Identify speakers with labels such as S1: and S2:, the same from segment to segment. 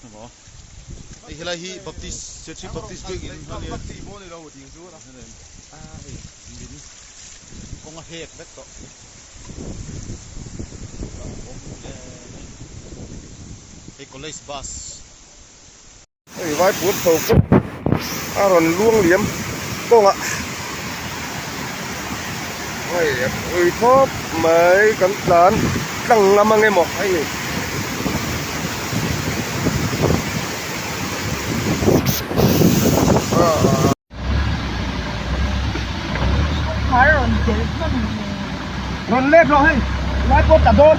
S1: Hei helai hi Baptist Serchhip Baptist Biak in a nia. Hei min kawng a hlek vek tawh. Hei college bus.
S2: Hei vaipur chho pawh a rawn luang liam kawngah hei a pui khawp mai kan tlan tlang ngam ang emaw hei ni. Rawn let rawh hei lai pawh ta dawn.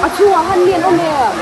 S3: A chhungah han mi an awm em?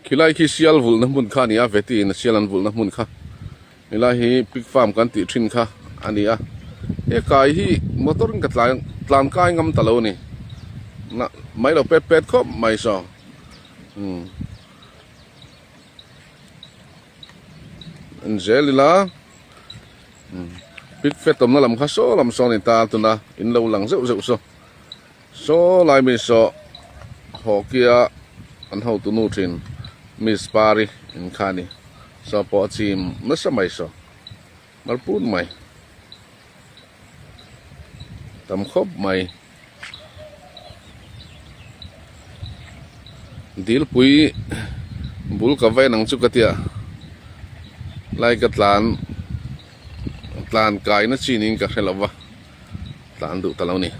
S2: Khilai khi sial vulhna hmun kha a ni a veti in a sial an vulhna hmun kha helai hi pig farm kan tih thin kha a ni a he kai hi motor in ka tlai tlan kai ngam ta lo a ni mai lo pet pet khawp mai saw umm. En zel ila pig fat awmna lam kha saw lam sawn a ni ta tuna in lo lang zeuh zeuh saw saw lai mi saw hockey-a an hotu nu thin miss pari in kha a ni saw pawh a chim nasa mai saw mar pun mai tam khawp mai Dilpui bul ka vain ang chu ka tia lai ka tlan tlan kaina chin in ka hre lo va tlan duh ta lo ni.